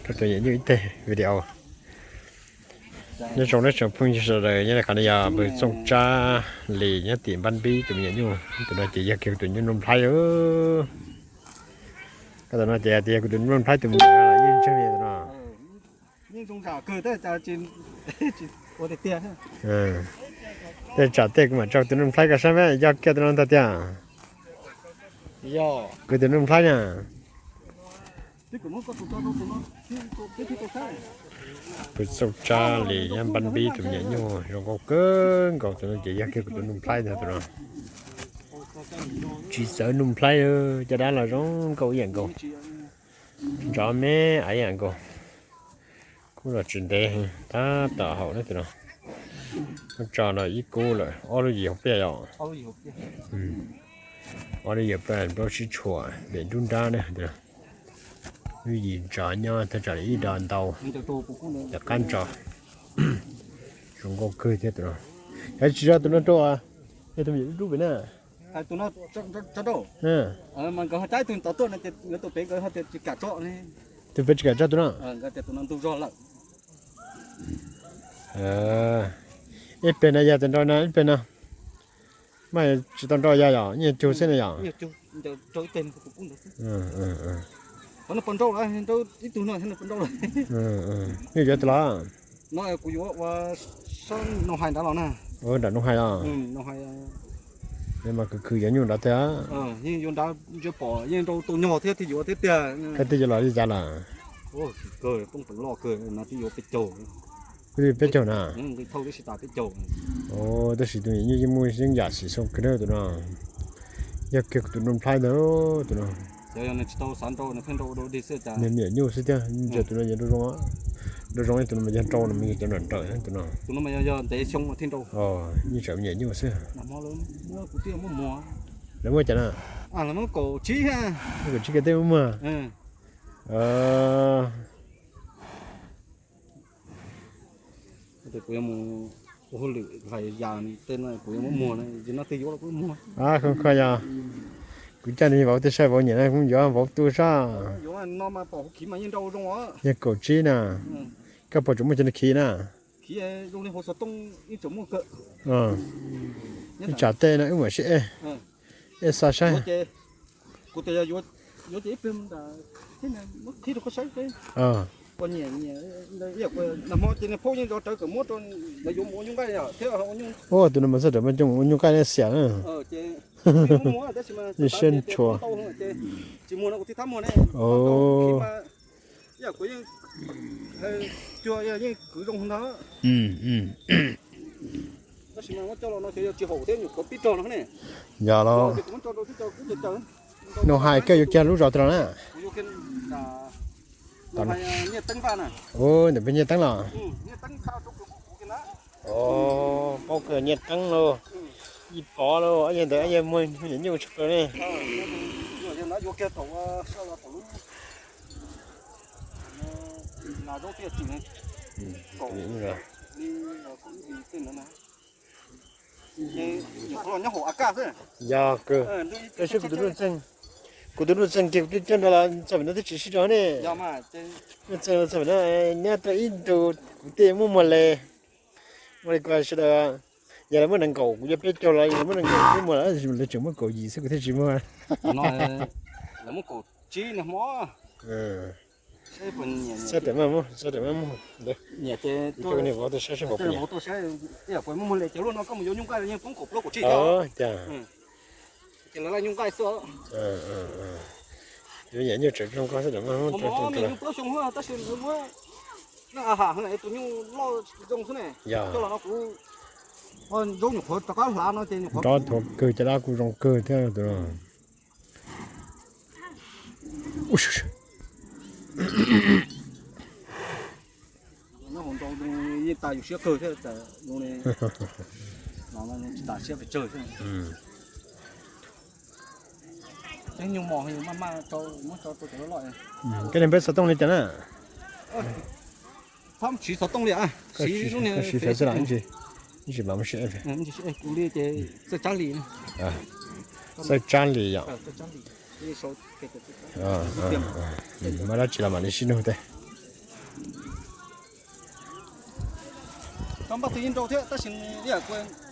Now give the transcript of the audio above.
rau tus me nyuam nyuj ib teg video. Nyob zoo nej tsoom phooj ywg sawv daws, nyob li qhov no yog pw Txooj Tsab Lis nyob tim Npab Npib tus me nyuam nyuj, tus no ces yog kiag tus nyuj Nuj Nplhaib. Tus no ces yog tus nyuj Nuj Nplhaib tus me nyuam yeej ntseeg li tus no. Tej tsam tej kuv mam tso tus Nuj Nplhaib koj saib mas yog kiag tus no ntag tiag. Kuv tus Nuj Nplhaib na. Pw Txooj Tsab Lis nyob Npab Npib tus me nyuam nyuj zoo nkauj kawg nkaus, tus no ces yog kiag kuv tus Nuj Nplhaib ntag tus no. Tsis txawv Nuj Nplhaib, caj dab los zoo nkauj ib yam nkaus. Ntsov me ib yam nkaus. Kub los tsis ntev, tab tom haum na tus no. Muab tso no ib kub lawm, ob lub yim hauv pliaj yom. Ob lub yim hauv pliaj, plaub tsib tshuam pem nruab nrab na. Lub yim ntsov nyob thaj tsam li ib dos ntau, tom qab ntso. Zoo nkauj kawg thiab tus no. Yog tsis tso tus no rau, yog tus me nyuam dub dub pem na. Tus pem tsis kam tso tus no. Ib pem no yog tus nrau no ib pem no. Mas tsis tau nrau yog yom, yeej cug xwb no yom. Yeej yuav tus los. Kuv yuav ua sab Noo Hais nrad los na. Nram Noo Hais los. Mas khwv khwv yuav nyuj nrad tiag. Yeej yuav nrad, ntsia pom yeej nrau tau nyog thiab thiaj yuav thiab tiag. Koj twb yuav los li cas lawm? Poob peev loj kawg no twb yuav peb caug. Kuj twb peb caug na. Tab sis tus me nyuam nyuj yeej muaj yeeb yam xim xoo kawg na tus no. Yog kiag tus Nuj Nplhaib ntag tus no. Nws me nyuam nyuj xwb tiag, ntsia tus no nrau zoo, nrau zoo tus no mas yog nrau no mas yog cov nrawm nrawm tus no. Yeej tseem me nyuam nyuj xwb. Lawv muaj cas na? Kaum tsib, kaum tsib kiag tej muaj muag. Kuv coj nws vauv tej saib vauv nyiam na, kuv yuav vauv tu saj. Yog kaum tsib na, koj puas tseem muaj cov nws khiv na? Ib tsam tej no wb mam sib ej, ej xa saib. Ua tus no mas txog ram mas coj mus ua nyuj nqaij ne xiam na. Siab ntshua. Yog los, nug hais koj yuav kiag lub zos twg los na? Ntawm peb Nyiaj Teeb los? Paub kawg Nyiaj Teeb lauj, Yij Pov lauj, yog ntawd yog muaj nyuam nyuj tshaj plaws ne. Yog kawg, tab sis kuv tus nuj txeeg, kuv tus nuj txeeg kiag kuv twb coj nrog los txog pem no twb tsis sib rau ne. Nuj txeeg txog pem no, neb tau ib ntus kuv tej muaj muag le. Ua li ko sawv daws, yog lawv muab nees nkaum kuv yuav peb caug los, yog lawv muab nees nkaum kuv muag lawm, lawv tseem muab kaum yim xwb kuv thiaj tsis muag. Xav tam maj muag, xav tam maj muag. Niam ces tuaj, niam vauv tuaj saib seb vauv puas nyiam. Cas yuav nyiam nyuj tseem zoo nkauj xwb tam maj muag. Tab sis tus nyuj loj zoo xwb ne. Yog, nrov thuav kawg, caj dab kuj zoo kawg thiab tus no. Yeej tas yus siab kawg thiab, tas siab pes tsawg. Cov nyuj mos maj maj muab tso rau cov loj loj. Koj niag peb xov tooj li cas na? Thab siv xov tooj li, siv lub niag siv fev xwb las, tsis mam mus siv. Kuv li ces Txawj Tsab Lis. Txawj Tsab Lis yom. Muaj dab tsi los mam li sib nug teb. Tau npaj twg yeej nrau thiab tab sis ib yam kuv